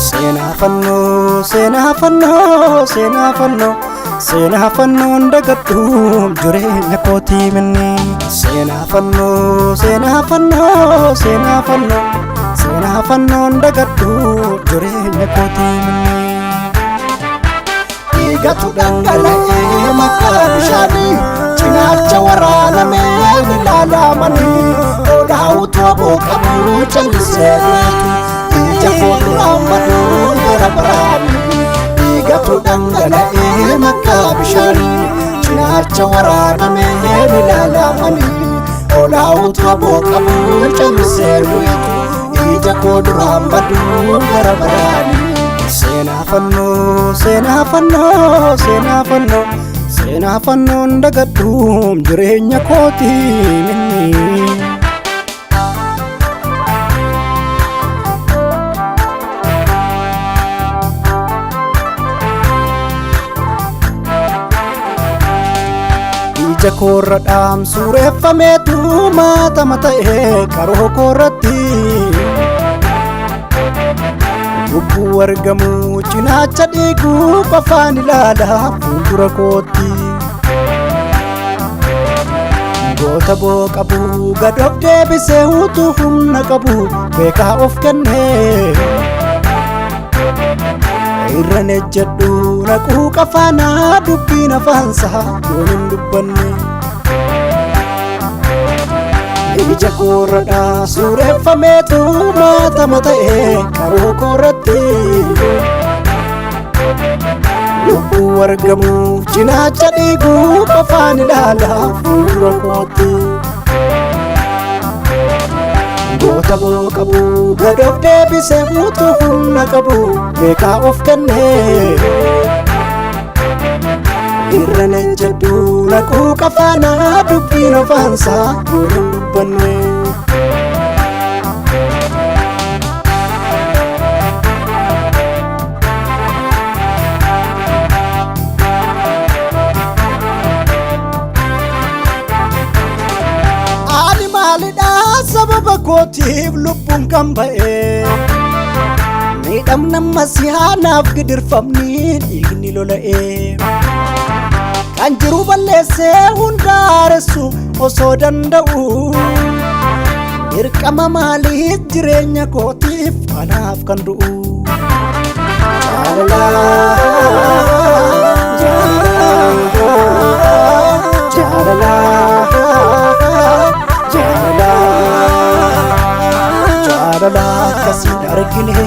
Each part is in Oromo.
Seenaa fannoo, seenaa fannoo, seenaa fannoo, seenaa fannoon dagadhu jireenya kootii minni. Seenaa fannoo, seenaa fannoo, seenaa fannoo, seenaa fannoon dagadhu jireenya kootii minni. Dhiigatu dhangala'ee maqaa bishaanii cinaacha waraanamee ilaalamanii odaa utuu qabu callisee beeku. Ija fuulduraan baduun gara baraanii dhiigatu dhangala'ee maqaa bishaanii cinaacha waraanamee ilaalamanii odaa utuu qabu callisee beeku. Ija fuulduraan baduun gara baraanii. Seenaa fannoo, seenaa fannoo, seenaa fannoo, seenaa fannoon dagadhu jireenya kootii minni. Ija koorra dhaamsureeffameetu maatama ta'e qaroo koorratti. Lubbuu argamuu cinaacha dhiiguu qofaan ilaala fuuldura kootti. Goota boo qabu gad of deebisee utuu humna qabu beekaa of kennee. Irra ejjedhu naquu qafaanaa dubbiin afaansaa yoon hin dubbanne. Ija koorradhaa suureffameetu maatama ta'e qaroo koorratti. Lubbuu argamuuf cinaacha dhiiguu qofaan ilaala fuuldura kootti. Goota boo qabu gad of deebisee utuu humna qabu beekaa of kennee. Irra ejjedhu naquu qafaanaa dubbiin afaansaa yoon hin dubbanne. Ani maalidha sababa kootiif lubbuun kan ba'e? Miidhamna masihaanaaf gidirfamni dhiigni lola'e. Kan jiru balleessee hundaaressu osoo danda'u. Dirqama maaliif jireenya kootiif anaaf kan du'u? Jaalala, jaalala, jaalala, jaalala akkasiin argine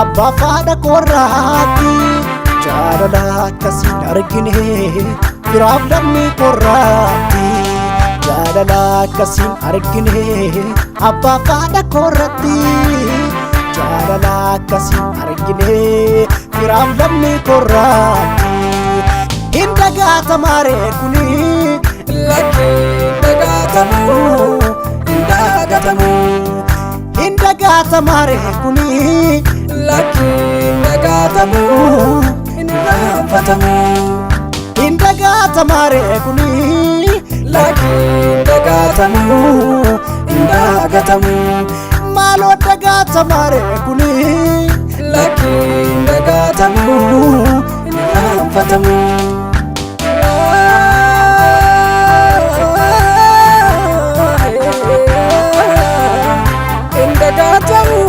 abbaa faadha koorraatti. Jaalala akkasiin argine firaaf lammii koorraatti. Jaalala akkasiin argine abbaa faadha koorratti. Jaalala akkasiin argine firaaf lammii koorraatti. Hin dagaatamaaree kuni Lakki hin dagaatamu, hin dagatamu. Hin dagaatamaaree kuni Lakki hin dagaatamu, hin irraanfatamu. Hin dagaatamaaree kuni Lakki hin dagaatamu, hin dagatamu. Maaloo dagaatamaaree kuni Lakki hin dagaatamu, hin irraanfatamu. Hin dagaatamu,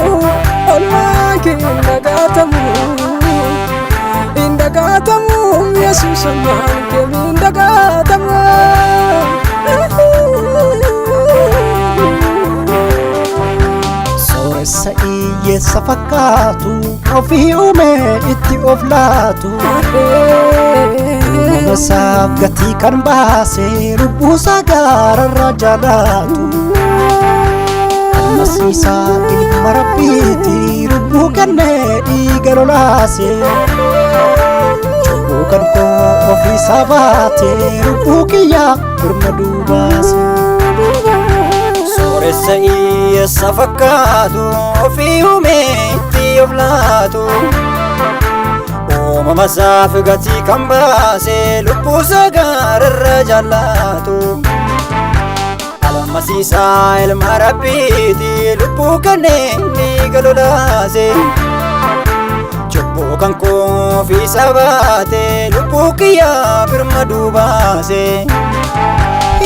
olmaan kee hin dagaatamu. Hin dagaatamu, Yesuus olmaan kee hin dagaatamu. Sooressa hiyyeessa fakkaatu ofii uume itti of laatu. Uumama isaaf gatii kan baase lubbuusaa gaararraa jaalaatu. Almasiisaa ilma rabbiiti lubbuu kennee dhiiga lolaase. Cubbuu kan koo ofiisaa baate lubbuu kiyyaa birma duubaase. Sooressa hiyyeessa fakkaatu ofii uumee itti of laatu. Uumama isaaf gatii kan baase lubbuusaa gaararra jallaatu. Almasiisaa ilma rabbiiti lubbuu kennee dhiiga lolaase. Cubbuu kan koo ofiisaa baate lubbuu kiyyaa birma duubaase.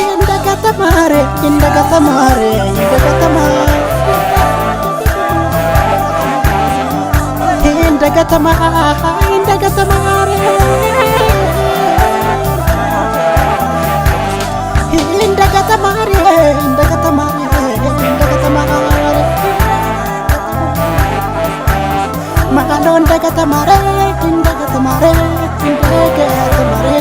Indagatamare, indagatamare, indagatamaa. Indagatamaa, indagatamare. Indagatamare, indagatamare, indagatamare. Maaloo indagatamare, indagatamare, indagatamare.